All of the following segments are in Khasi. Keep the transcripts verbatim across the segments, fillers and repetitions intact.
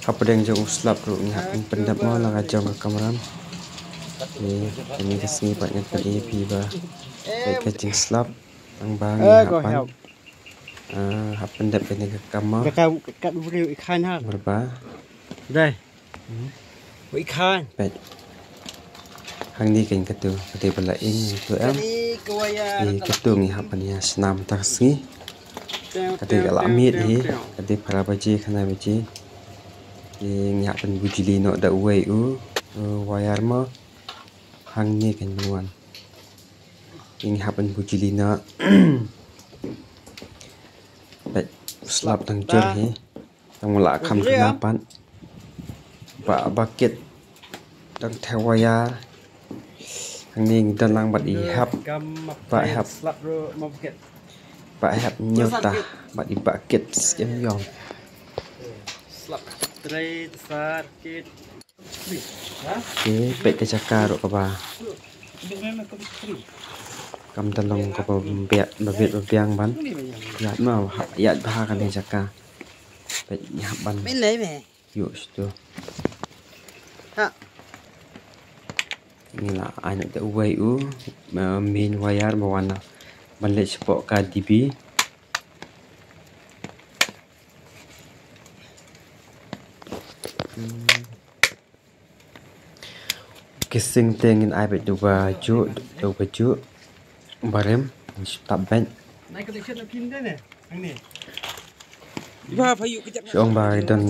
Hapdeng jong u slap ruh ngi hap pyndep mo la ka jong ka kamram. Te kane ka sngi pat ngan pyni ïa phi ba ka jingslap tang ba ngi hap ban, ah, hap pyndep kane ka kam mo. Ka kat u briew i khan ha. Marba. Dai. Wi khan. Peit. Hangne kan katu, katu ba la ing tu em. Katu ngi hap ban ïa snam tang sngi. Katu ka la miet hi, katu phra baje khyndai baje. Ngi hap ban bujli noh da uwei u, u wire mo. Hangne kan wan. Ngi hap ban bujli noh. Peit, slap tang jur hi. Tang la kham kena pat. Ba, ba kit. Tang the wire. Hangne ngi don lang bad i hap. Ba hap. Ba hap nyota. Bad i ba kit skem yong. Slap trei sar kit. Te peit ka jaka ruh kaba. Kam da long kaba biang, ba bit ba biang ban. Ïaid ma, ïaid bha kane jaka. Peit ngi hap ban. Ïoh shuh tu. Ha. Ngi la ai noh da uwei u, uh, main wire ba wan ban leit shapoh ka D B. Hmm. Ki sing te ngin ai beit da uba juh, da uba juh. Barim, ngin shu tap beit. Shu ong ba don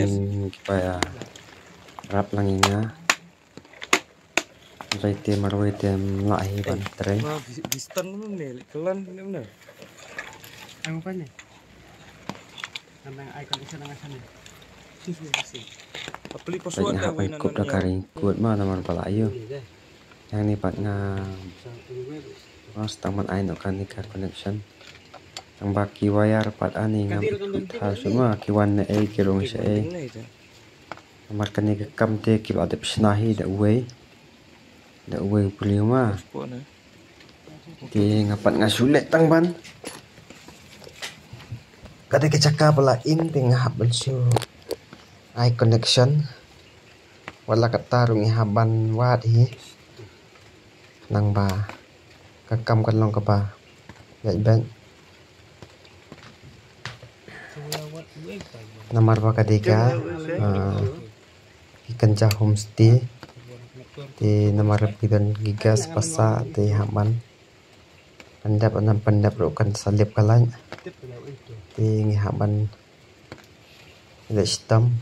kiba ïarap lang ïa nga. Marwei te, marwei te, ym lah hi ban trei. Peit nga hap ban kup da ka ring kut ma namar ba la ïoh. Hangne pat nga, nga sdang ban ai noh kane ka connection. Tang ba ki wire pat ani ngam ithuh thaw shuh ma ki wan na ei ki rung sha ei. Namar kane ka kam te ki la dep shna hi da uwei. Da uwei u briew ma. Te nga pat nga shu leit tang ban. Ka dei ka jaka ba la ing te nga hap ban shu ai connection. Wat la katta ruh ngi hap ban wad hi. Nang ba ka kam kan long kaba ïaid beit. Namar ba ka dei ka, ah, ki kynja homestay. Te namar ba ki don ki gas basa te hap ban pyndep, nang pyndep ruh kan sa lip ka light. Te ngi hap ban leit shitom.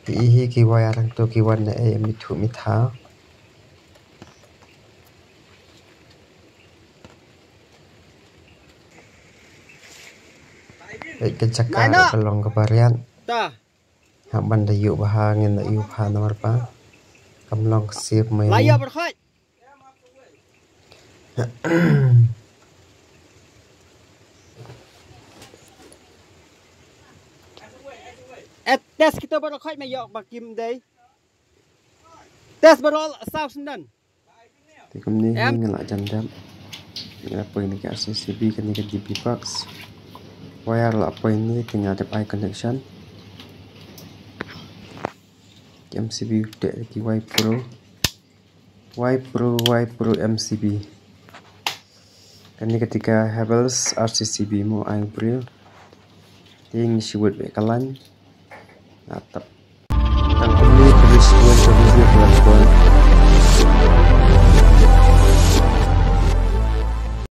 Te i hi ki wire hangto ki wan na ei, ym ithuh ym ithaw. Peit ka jaka ruh ka long kaba riat. Hap ban da ïuh bha, ngin da ïuh bha namar ba kam long ka sep mei. Eh, test kita baroh khoit ma ïoh ba kim dei. Test baroh saw senden. Te kumne hi nga la jan dep. Nga la poi na ka R C C B kane ka D B box. Wire la poi ne te nga dep ai connection. Ki M C B te ki Y Pro. Y Pro, Y Pro M C B. Kane ka dei ka Havells R C C B mo ai briew. Te ngi shu wad beit ka line. Nga tap